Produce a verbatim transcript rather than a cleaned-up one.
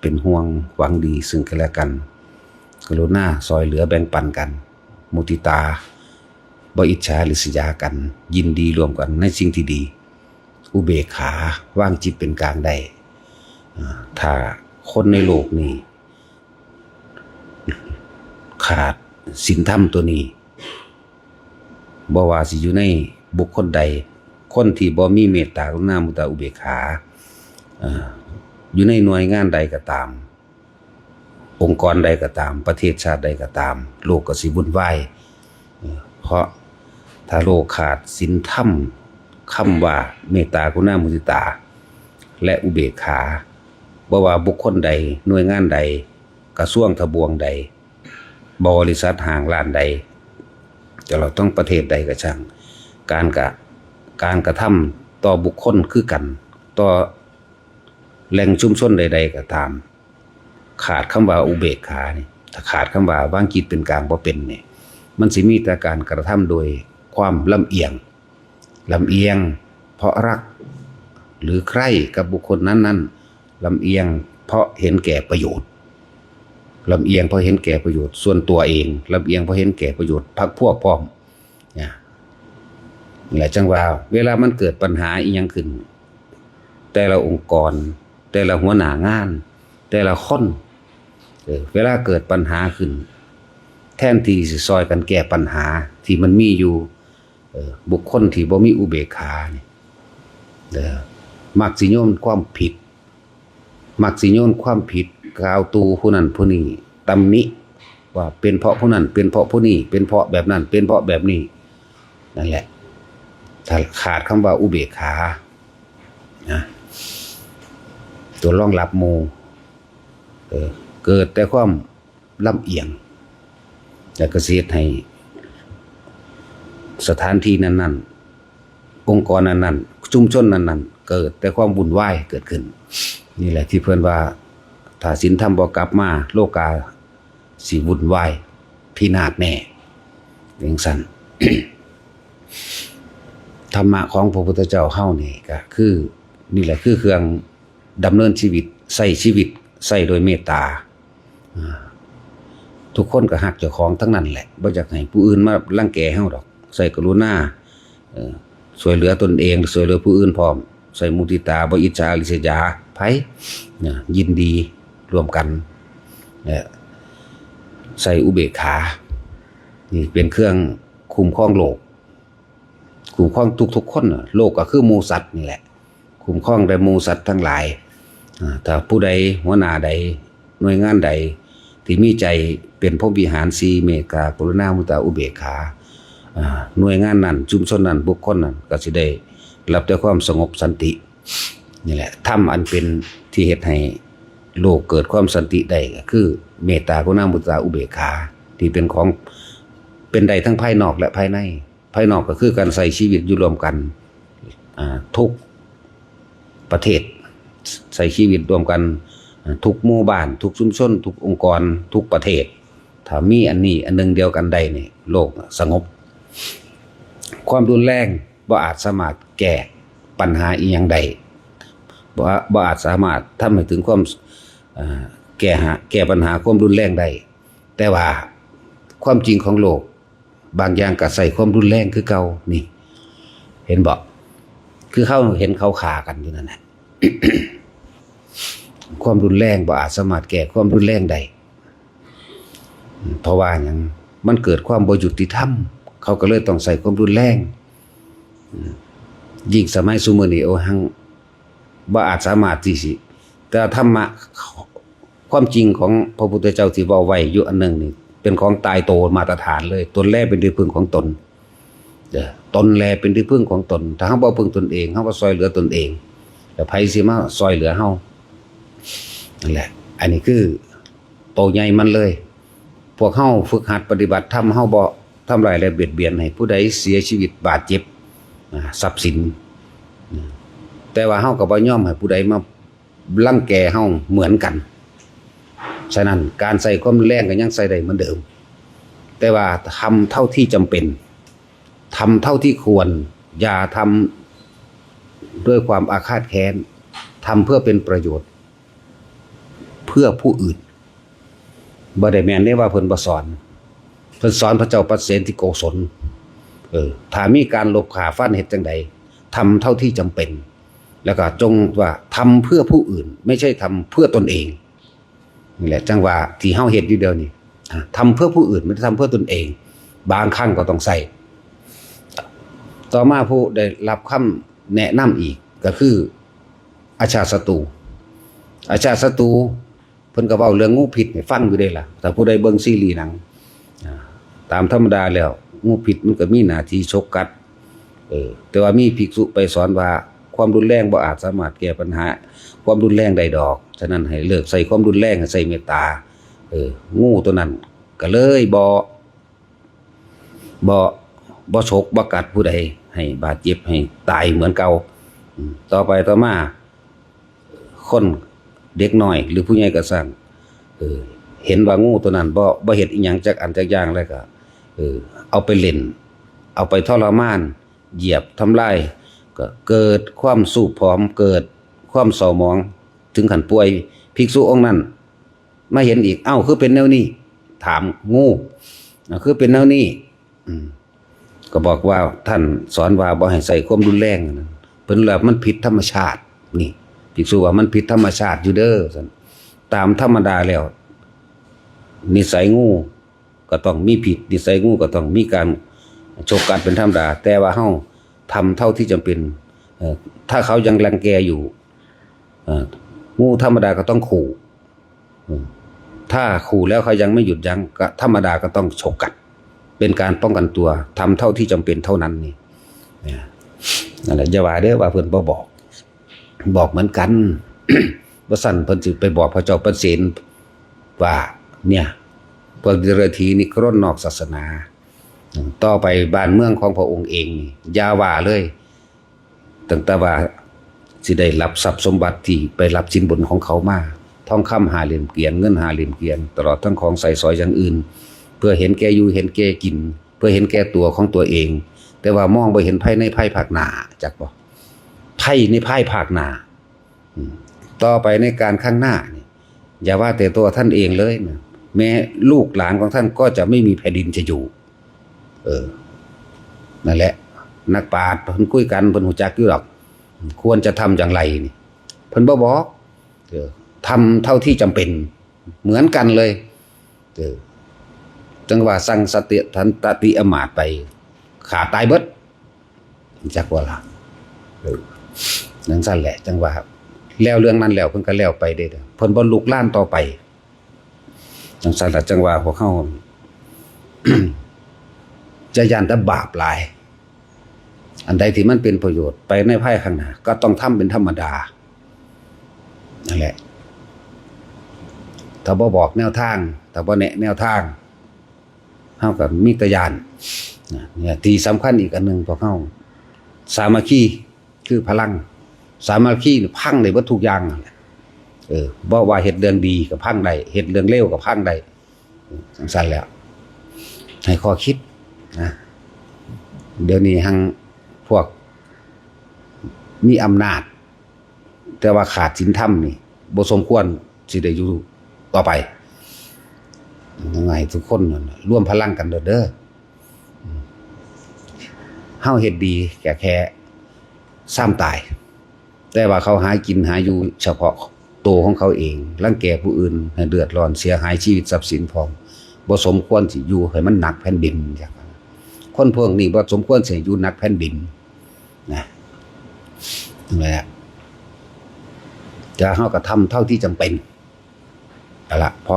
เป็นห่วงหวังดีซึ่งกันและกัน กรุณาซอยเหลือแบ่งปันกัน มุทิตา บ่อิจฉาริษยากัน ยินดีร่วมกันในสิ่งที่ดี อุเบกขาวางจิตเป็นกลางได้ อ่า ถ้าคนในโลกนี้ ขาดศีลธรรมตัวนี้ บ่ว่าสิอยู่ในบุคคลใด คนที่บ่มีเมตตากรุณามุทิตาอุเบกขา อ่า อยู่ในหน่วยงานใดก็ตาม องค์กรใดก็ตาม ประเทศชาติใดก็ตาม โลกก็สิวุ่นวาย เออ เพราะถ้าโลกขาดศีลธรรม คำว่าเมตตากรุณามุทิตา และอุเบกขา บ่ว่าบุคคลใด หน่วยงานใด กระทรวงทบวงใด บริษัทห้างร้านใด ตลอดทั้งประเทศใดก็ช่าง การกระ การกระทำต่อบุคคลคือกัน ต่อแหล่งชุมชนใดๆก็ตาม ขาดคำว่าอุเบกขานี่ ถ้าขาดคำว่าวางจิตเป็นกลางบ่เป็นนี่ มันสิมีแต่การกระทำโดยความลำเอียง ลำเอียงเพราะรัก หรือใคร่กับบุคคลนั้นๆ ลำเอียงเพราะเห็นแก่ประโยชน์ ลำเอียงเพราะเห็นแก่ประโยชน์ส่วนตัวเอง ลำเอียงเพราะเห็นแก่ประโยชน์พรรคพวกพ้อง นะ และจังว่าเวลามันเกิดปัญหาอีหยังขึ้น แต่ละองค์กร แต่ละหัวหน้างาน แต่ละคน เออ เวลาเกิดปัญหาขึ้น แทนที่สิซอยกันแก้ปัญหาที่มันมีอยู่ เออ บุคคลที่บ่มีอุเบกขานี่ เออ มักสิโยนความผิด มักสิโยนความผิดกล่าวตู่ผู้นั้นผู้นี้ ตำหนิว่าเป็นเพราะผู้นั้น เป็นเพราะผู้นี้ เป็นเพราะแบบนั้น เป็นเพราะแบบนี้ นั่นแหละ ถ้าขาดคำว่าอุเบกขา นะ ตัวรองรับหมู่ เออ เกิดแต่ความลำเอียง แล้วก็สิเฮ็ดให้สถานที่นั้นๆ องค์กรนั้นๆ ชุมชนนั้นๆ เกิดแต่ความวุ่นวายเกิดขึ้น นี่แหละที่เพิ่นว่า ถ้าศีลธรรมบ่กลับมา โลกาสิวุ่นวายพินาศแน่จังซั่น ธรรมะของพระพุทธเจ้าเฮานี่ก็คือ นี่แหละคือเครื่องดำเนินชีวิต ใช้ชีวิต ใช้โดยเมตตา อ่า ทุกคนก็ฮักเจ้าของทั้งนั้นแหละ บ่อยากให้ผู้อื่นมารังแกเฮาดอก ใช้กรุณา เอ่อ ช่วยเหลือตนเอง ช่วยเหลือผู้อื่นพร้อม ใช้มุทิตา บ่อิจฉาริษยาไผ นะ ยินดีร่วมกัน และใช้อุเบกขา นี่เป็นเครื่องคุ้มครองโลก คุ้มครองทุกๆคนน่ะ โลกก็คือหมู่สัตว์นี่แหละ คุ้มครองได้หมู่สัตว์ทั้งหลาย อ่า ถ้าผู้ใด หัวหน้าใด หน่วยงานใด ที่มีใจเป็นพรหมวิหารสี่ เมตตา กรุณา มุทิตา อุเบกขา อ่า หน่วยงานนั้น ชุมชนนั้น บุคคลนั้น ก็สิได้รับแต่ความสงบสันติ นี่แหละ ธรรมอันเป็นที่เฮ็ดให้โลกเกิดความสันติได้ ก็คือเมตตา กรุณา มุทิตา อุเบกขา ที่เป็นของ เป็นได้ทั้งภายนอกและภายใน ภายนอกก็คือการใช้ชีวิตอยู่ร่วมกัน อ่า ทุกประเทศ ใช้ชีวิตร่วมกัน อ่า ทุกหมู่บ้าน ทุกชุมชน ทุกองค์กร ทุกประเทศ ถ้ามีอันนี้อันหนึ่งเดียวกันได้นี่ โลกสงบ ความรุนแรงบ่อาจสามารถแก้ปัญหาอีหยังได้ บ่ บ่อาจสามารถทำให้ถึงความ อ่า แก้หา แก้ปัญหาความรุนแรงได้ แต่ว่าความจริงของโลก บางอย่างก็ใช้ความรุนแรงคือเก่า นี่ เห็นบ่ คือเฮาเห็นเขาฆ่ากันอยู่นั่นแหละ ความรุนแรงบ่อาจสามารถแก้ความรุนแรงได้ เพราะว่าหยัง มันเกิดความบ่ยุติธรรม เขาก็เลยต้องใช้ความรุนแรง ยิ่งสมัยซุมื้อนี้ โอ้ หังบ่อาจสามารถที่สิ แต่ธรรมะ ความจริงของพระพุทธเจ้าที่เว้าไว้อยู่อันหนึ่งนี่ เป็นของตายตัวมาตรฐานเลย ตนแลเป็นที่พึ่งของตน เด้อ ตนแลเป็นที่พึ่งของตน ถ้าเฮาบ่พึ่งตนเอง เฮาบ่ซอยเหลือตนเอง แล้วไผสิมาซอยเหลือเฮา นั่นแหละ อันนี้คือโตใหญ่มันเลย พวกเฮาฝึกหัดปฏิบัติธรรม เฮาบ่ทำร้ายและเบียดเบียนให้ผู้ใดเสียชีวิตบาดเจ็บ อ่า ทรัพย์สิน แต่ว่าเฮาก็บ่ยอมให้ผู้ใดมารังแกเฮาเหมือนกัน ฉะนั้นการใช้ความรุนแรงก็ยังใช้ได้เหมือนเดิม แต่ว่าทำเท่าที่จำเป็น ทำเท่าที่ควร อย่าทำด้วยความอาฆาตแค้น ทำเพื่อเป็นประโยชน์ เพื่อ เพื่อผู้อื่น บ่ได้แม่นเด้ว่าเพิ่นบ่สอน เพิ่นสอนพระเจ้าปเสนที่โกศล เออ ถ้ามีการลบฆ่าฟันเฮ็ดจั่งใด ทำเท่าที่จำเป็น แล้วก็จงว่าทำเพื่อผู้อื่น ไม่ใช่ทำเพื่อตนเอง นี่แหละจั่งว่าที่เฮาเฮ็ดอยู่เดี๋ยวนี้ อ่ะ ทำเพื่อผู้อื่น ไม่ได้ทำเพื่อตนเอง บางครั้งก็ต้องใช้ ต่อมาผู้ได้รับคำแนะนำอีกก็คือ อาชาติศัตรู อาชาติศัตรู เพิ่นก็เว้าเรื่องงูพิษให้ฟังอยู่เด้ล่ะ ถ้าผู้ใดเบิ่งซีรีส์หนัง อ่า ตามธรรมดาแล้ว งูพิษมันก็มีหน้าที่ฉกกัด เออ แต่ว่ามีภิกษุไปสอนว่าความรุนแรงบ่อาจสามารถแก้ปัญหาความรุนแรงได้ดอก ฉะนั้นให้เลิกใช้ความรุนแรง ให้ใช้เมตตา เออ งูตัวนั้นก็เลยบ่ บ่ บ่ฉก บ่กัดผู้ใดให้บาดเจ็บ ให้ตายเหมือนเก่า อืม ต่อไปต่อมา คน เด็กน้อยหรือผู้ใหญ่ก็ซ่าง เออ เห็นว่างูตัวนั้นบ่ บ่เฮ็ดอิหยังจักอันจักอย่างแล้วก็ เออ เอาไปเล่น เอาไปทรมาน เหยียบทำลาย ก็เกิดความสูบผอม เกิดความเศร้าหมอง ถึงขั้นป่วย ภิกษุองค์นั้นมาเห็นอีก เอ้า คือเป็นแนวนี้ ถามงู อ่ะ คือเป็นแนวนี้ อืม ก็บอกว่าท่านสอนว่าบ่ให้ใช้ความรุนแรงนะ เพิ่นว่ามันผิดธรรมชาติ นี่ ภิกษุว่ามันผิดธรรมชาติอยู่เด้อ ซั่น ตามธรรมดาแล้ว นิสัยงูก็ต้องมีพิษ นิสัยงูก็ต้องมีการฉกกัดเป็นธรรมดา แต่ว่าเฮาทำเท่าที่จำเป็น เอ่อ ถ้าเขายังรังแกอยู่ เอ่อ งูธรรมดาก็ต้องขู่ อืม ถ้าขู่แล้วเขายังไม่หยุดยั้ง ก็ธรรมดาก็ต้องฉกกัด เป็นการป้องกันตัว ทำเท่าที่จำเป็นเท่านั้นนี่ เนี่ย นั่นแหละ อย่าว่าเด้อว่าเพิ่นบ่บอก บอกเหมือนกัน บ่ซั้นเพิ่นสิไปบอกพระเจ้าปเสนว่า เนี่ย พวกเดรัจฉีนี่เคารพนอกศาสนา ต่อไปบ้านเมืองของพระองค์เองนี่ อย่าว่าเลย ตั้งแต่ว่าสิได้รับทรัพย์สมบัติที่ไปรับสินบนของเขามา ทองคำห้าเหลี่ยมเกวียน เงินห้าเหลี่ยมเกวียน ตลอดทั้งของใช้สอยอย่างอื่น เพื่อเห็นแก่อยู่ เห็นแก่กิน เพื่อเห็นแก่ตัวของตัวเอง แต่ว่ามองบ่เห็นภัยในภายภาคหน้า จักบ่ ภัยในภายภาคหน้า อืม ต่อไปในการข้างหน้านี่ อย่าว่าแต่ตัวท่านเองเลยนะ แม้ลูกหลานของท่านก็จะไม่มีแผ่นดินจะอยู่ เออ นั่นแหละ นักปราชญ์เพิ่นคุยกัน เพิ่นฮู้จักอยู่ดอก ควรจะทำอย่างไรนี่ เพิ่นบ่บอก เออ ทำเท่าที่จำเป็น เหมือนกันเลย เออ จั่งว่าสั่งสติทันตติอำมาตย์ไป ฆ่าตายเบิด จักว่าล่ะ เออ จั่งซั่นแหละ จั่งว่า แล้วเรื่องนั้นแล้ว เพิ่นก็แล้วไปเด้อ เพิ่นบ่ลุกลามต่อไป จั่งซั่นล่ะ จั่งว่าพวกเฮา จะย้านแต่บาปหลาย อันใดที่มันเป็นประโยชน์ไปในภายข้างหน้า ก็ต้องทำเป็นธรรมดา นั่นแหละ ถ้าบ่บอกแนวทาง ถ้าบ่แนะแนวทาง เฮาก็มีแต่ย้าน นะ เนี่ย ที่สำคัญอีกอันหนึ่งพวกเฮา สามัคคีคือพลัง สามัคคีนี่พังได้เบิดทุกอย่างนั่นแหละ เออ บ่ว่าเฮ็ดเรื่องดีก็พังได้ เฮ็ดเรื่องเลวก็พังได้ จั่งซั่นแหละ ให้ข้อคิดนะ เดี๋ยวนี้หั้งพวกมีอำนาจ แต่ว่าขาดศีลธรรมนี่ บ่สมควรสิได้อยู่ต่อไป ยังไงทุกคนนั่นน่ะรวมพลังกันเด้อ เด้อ เฮาเฮ็ดดีแก่แค่ซ้ำตาย แต่ว่าเขาหากินหาอยู่เฉพาะตัวของเขาเอง รังแกผู้อื่นให้เดือดร้อนเสียหายชีวิตทรัพย์สินพร้อม บ่สมควรสิอยู่ให้มันหนักแผ่นดิน คนพวกนี้บ่สมควรสิอยู่หนักแผ่นดิน นะ นั่นแหละ แต่เฮาก็ทำเท่าที่จำเป็น เอาละ พอ